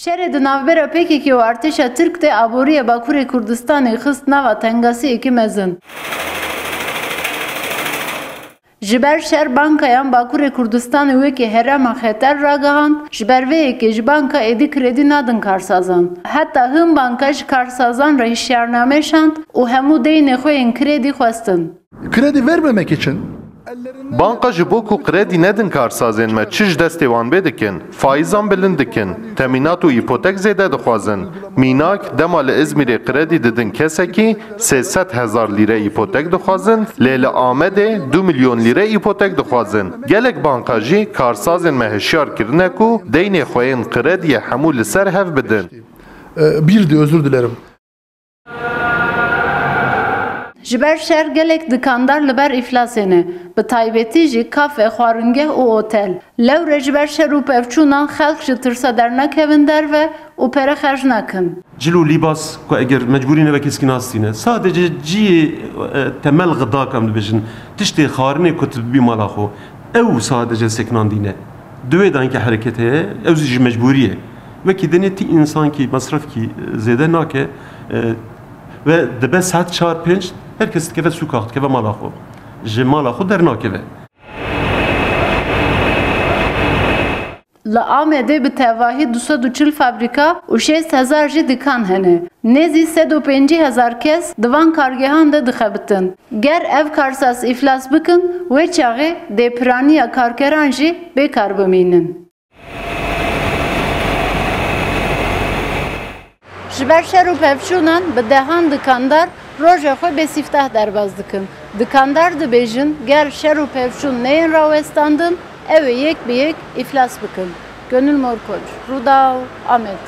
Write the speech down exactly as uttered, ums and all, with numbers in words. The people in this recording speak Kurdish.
Şerê di navbera P K K û artêşa Tirk de aboriyê Bakurê Kurdistanê xist nava tengasiyekî mezin. Ji ber şer bankayan Bakurê Kurdistanê wekî herêma xeter ragihand, ji ber vê yekê ji banka êdî kredî nadin karsazan. Heta hin banka ji karsazan re hişyarname şand û hemû deynê xwe yên kredî xwestin. Kredi vermemek için Banka ji bo ku kredî nedin karsazên me çi ji destê wan bê dikin, faîzan bilind dikin, temînat û îpotek zêde dixwazin. Mînak, dema li Îzmîrê kredî didin kesekî, sê sed hezar lîre îpotek dixwazin, lê li Amedê du milyon lîre îpotek dixwazin. Gelek banka jî karsazên me hişyar kirine ku deynê xwe yên krediyê hemû li ser hev bidin. E, birdi, özür dilerim. Ji ber şer gelek dikandar li ber îflasê ne, bi taybetî jî kafe, xwaringeh û otel. Lewre ji ber şer û pevçûnan xelk ji tirsa dernakevin derve û pere xerc nakin. Cil û lîbas ku eger mecbûrî ne, wekî skinastî ne. Sadece cihê, e, temel xida, em dibêjin, tiştê xwarinê ku tu bibî mala xwe. Ew sadece sekinandî ne. Di wê de hinkî hereket heye, ew zî ji mecbûrî ye. Wekî dinê ti însankî mesrefkî zêde nake, e, ve dibe saet çar pênc, her kes dikeve sûka xwe, dikeve mala xwe. Ji mala xwe dernakeve. Li Amedê bi tevahî du sed û çil fabrîka û şêst hezar jî dikan hene. Nêzî sed û pêncî hezar kes di van kargehan de dixebitin. Ger ev karsaz îflas bikin, wê çaxê dê piraniya karkeran jî bê kar bimînin. Ji ber şer û pevçûnan bi dehan dikandar roja xwe bê sîfteh derbas dikin. Dikandar dibêjin, ger şer û pevçûn neyên rawestandin, ew ê yek bi yek îflas bikin. Gönül Morkoç, Rûdaw, Amed.